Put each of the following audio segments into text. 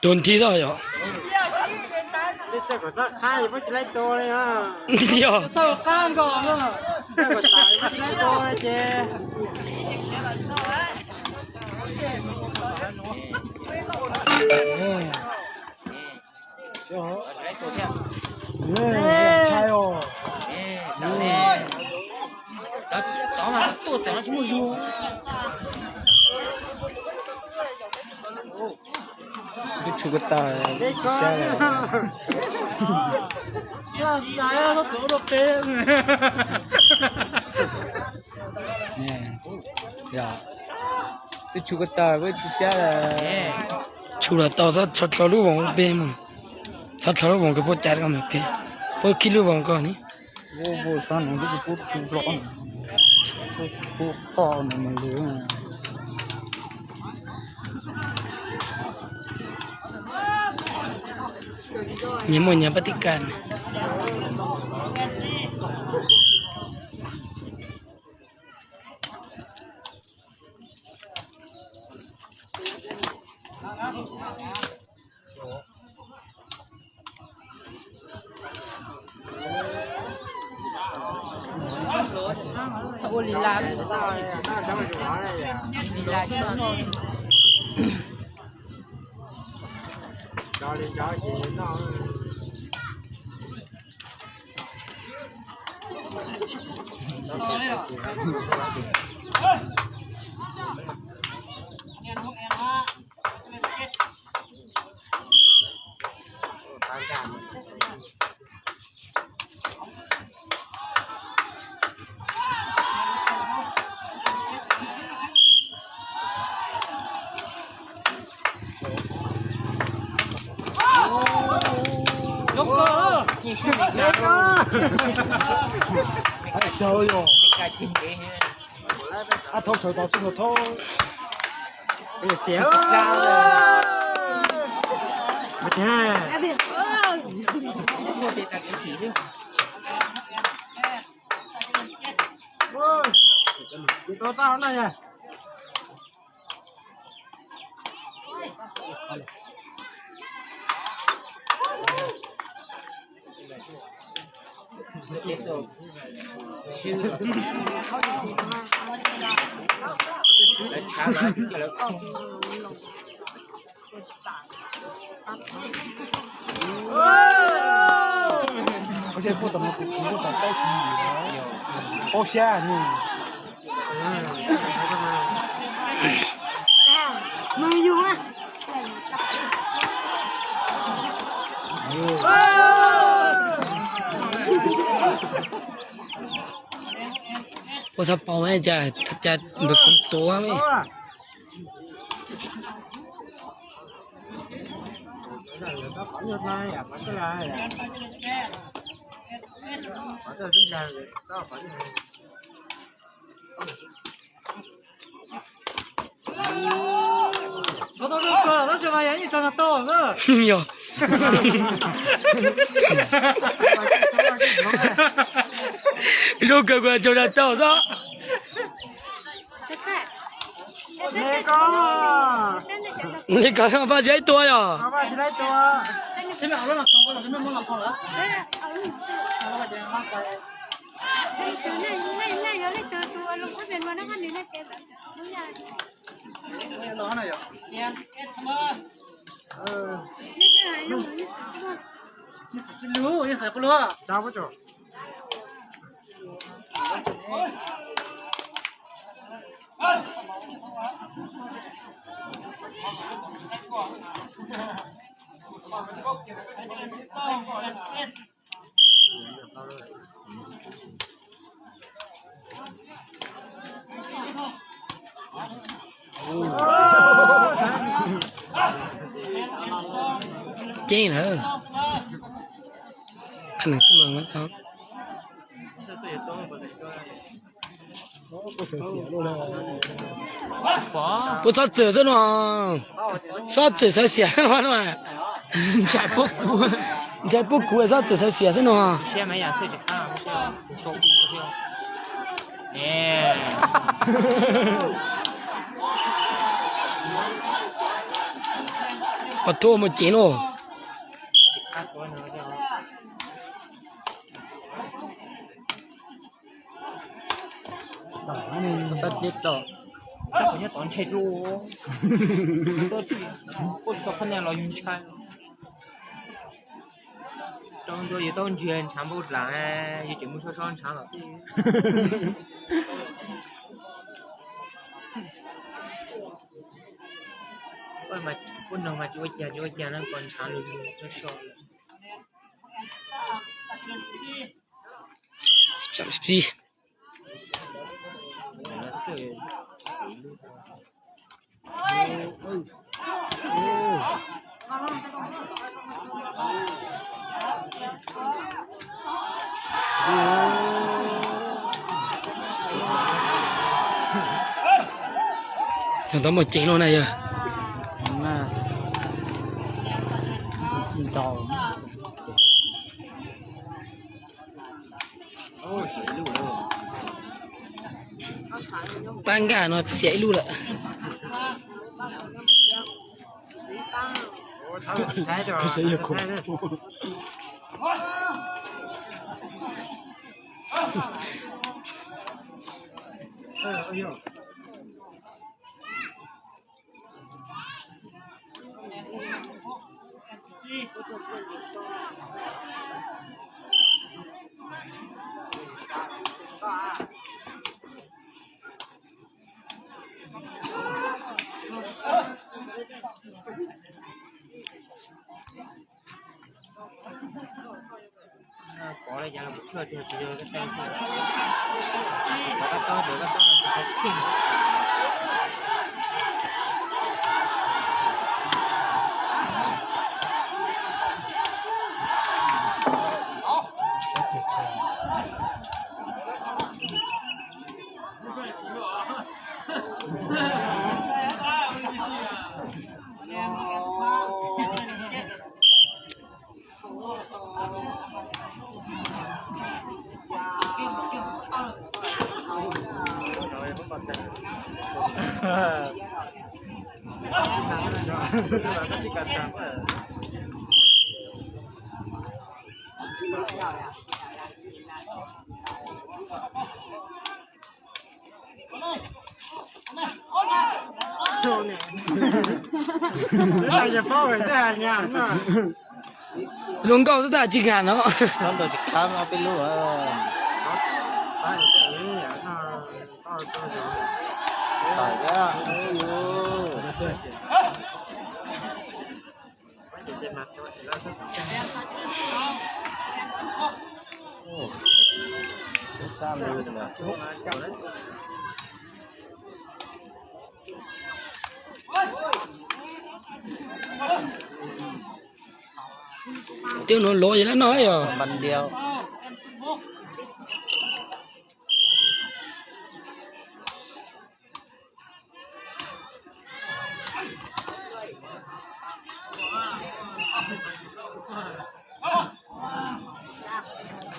Tus nthi tau yog. Yog. Twb tshum ko taw, tsis sab lawm. Twb tshum ko taw, tsis sab lawm. Tshum los tau, txhob dlhau lub voos pem mus. Txhob dlhau lub voos kws puab cav koj mus pem. Puab khib lub voos koj ni. Nyias muaj nyias pab tib kas. Ua txhob paub cas, cas npawg Foob tuav. Yog. Zoo kawg kuv tsaug zog tau xwb. Li ko Vaj tsis laib tua yog. Ceeb lawm. Qhov neeg xwb mas muab tau. Puas txhob txwm xwb no. Txhob txwm xav xiam no. Ntshai puab kuv, ntshai puab kuv txhob txwm xav xiam xwb no. Ua tuaj mus ceev no. Nyob tod ntshe dua, kuj tsis tau qhab na los yus ntshai. Rau ntua yus tau ntsiag ntshav npau dlav, yus tseem mus so so ntshav los. Kuj noog mas tsis ua cas, tsis ua cas no, kom ntshav lug lug so so. Cov tau muaj ceev no na yog. Pab nkag no xiam ib lub lawm. Zoo nkauj xwb tab tsis nkag no. Twb nuav luav yog lab no yog.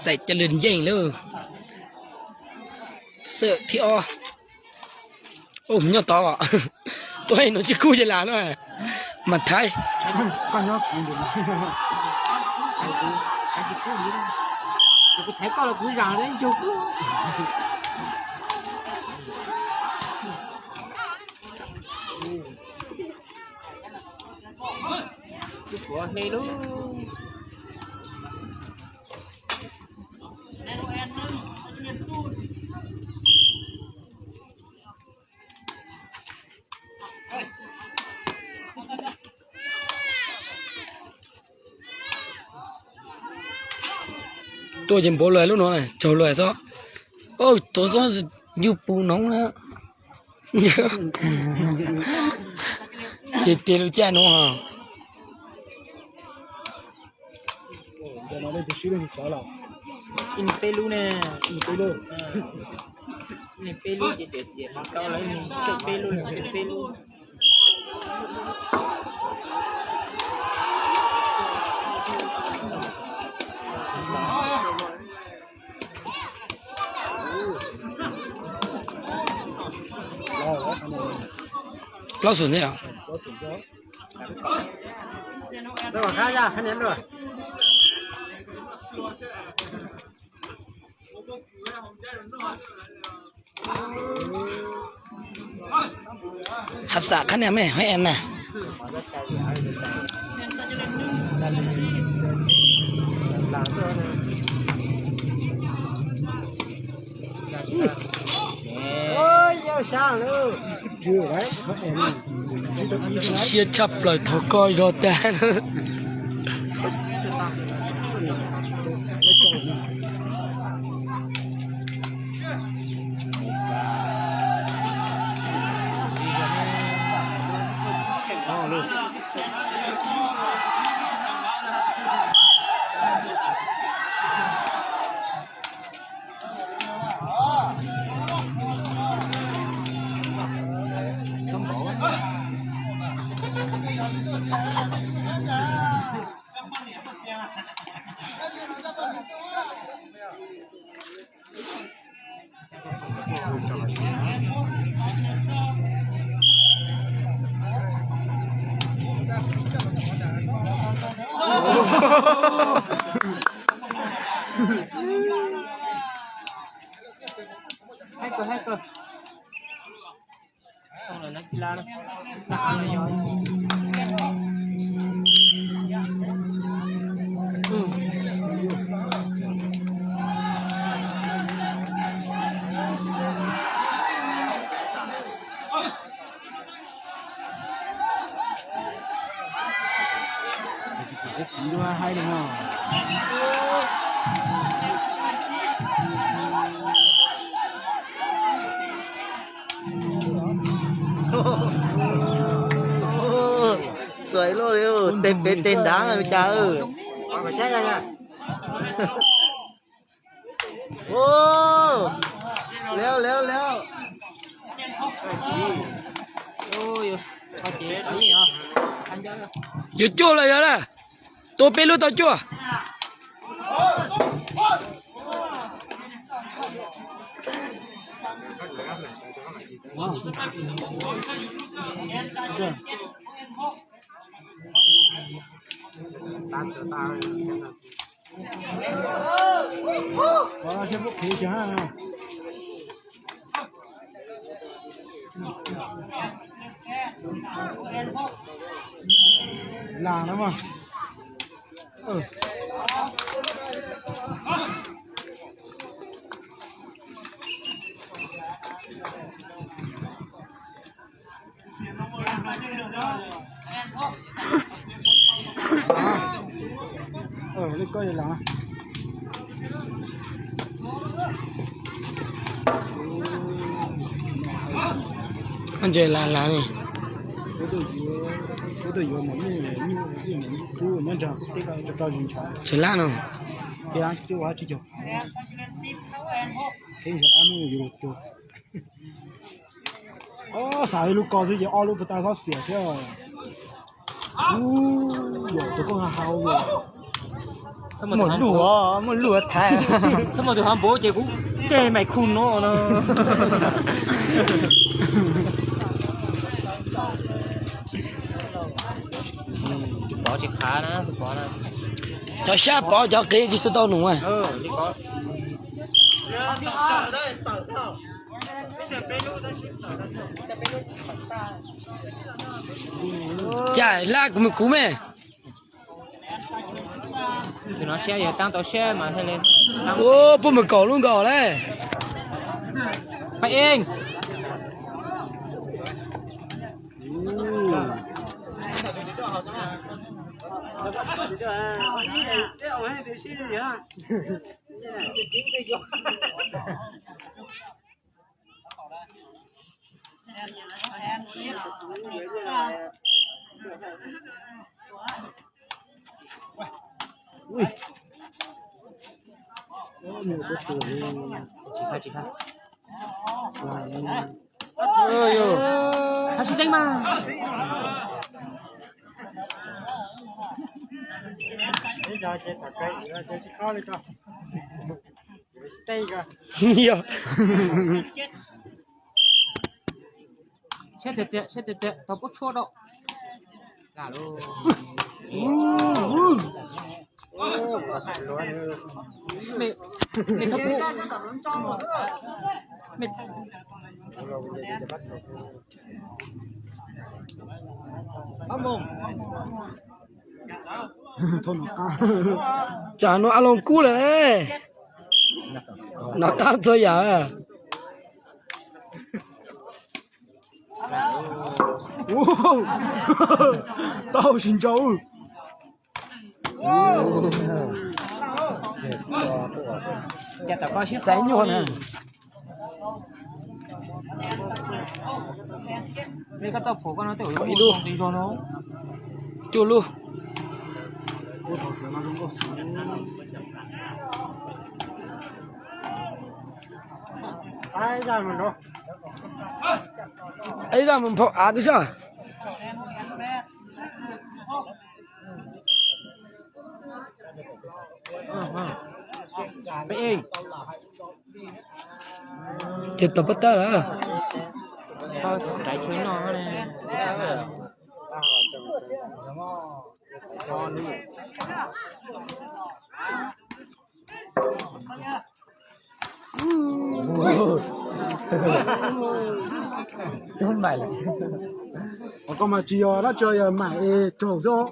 Xaim ca lwg nceeg lawm. Xwm thib ob. Nyob tod, tuaj nuav tsis kub ces lam no mas Thaib. Tuaj ces npaum lawm lub nuav tsaug lawm xwb. Tuav txob yug pus noov na. Ces tiag lub caij nuav. Peb lub ces tias xiam mas tau lawm, peb lub, peb lub. Plaub xum thiab. Hab xam khab niam me hab em na. Chim siab tshaj plaws thaum koj zog tag. Xuas ib lub li, tej peb tej nrab cas. Liab liab liab. Yuav cuaj los yog na, tua peb lub tau cuaj. Lam no mas. Ntses las las ni. Tsis lab no. Xav lub ko xwb ces ob lub puas tau xob xiam thiab. Tus koj ha ha muaj lus, muaj lus thaiv. Txhob muaj tus hav npaum ces kuv tej mais khu no no. Tus pov tsis khav na, tus pov na. Cov sab pov cov qiv tsis tau num. Cas lab kuv me kuv me. Tus no siab yog taab tau siab mas thiaj li. Ua puab mus kaum lub nkaus lawm. Pab eej. Tsis khav, tsis khav. Hab tsis txeeb mas. Yog. Saib tias txias, saib tias txias, tau pob tshuab rau. Lam lub. Me, me txhob pub. Me. Tsam no a loos kub lawm. Nov qab txhua yam. Tau tsis ntsaus. Txais nyuag na. Kom ib lub. Cuaj lub. Ib zaj mus nphau av twb saj. Ces tau pab tab lawm. Koj mas tsis yog dab tsi, yog mam es raug xwb.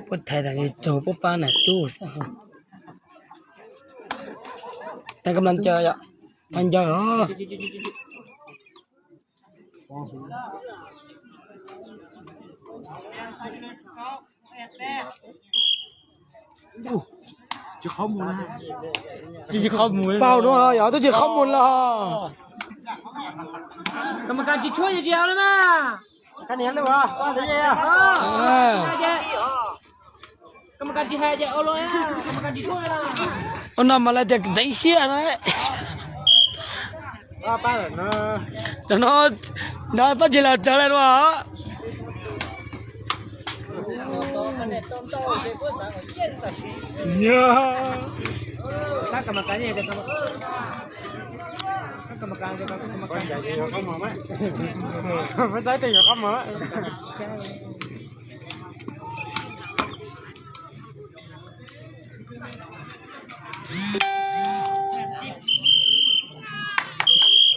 Puab thaiv tas raug puab pab nam cub xwb. Tag kab ncaws yom, tag ncaws os. Tsis qhov mus, yog twb tsis qhov mus los. Kam kas tsis tshuab tsis yog li mas. Ua no mas lawv tias ntxeev siab na. Tam no, no pab tsis los tawv lawm no.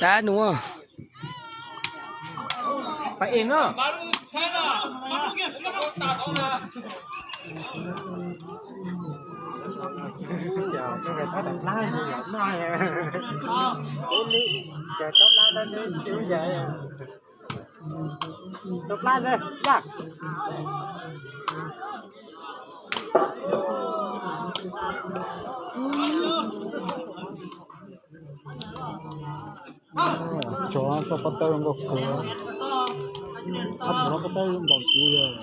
Tab nua. Tsov txoj pab tawb nkaus kawg, ab pov no pab tawb npaum xyov yog.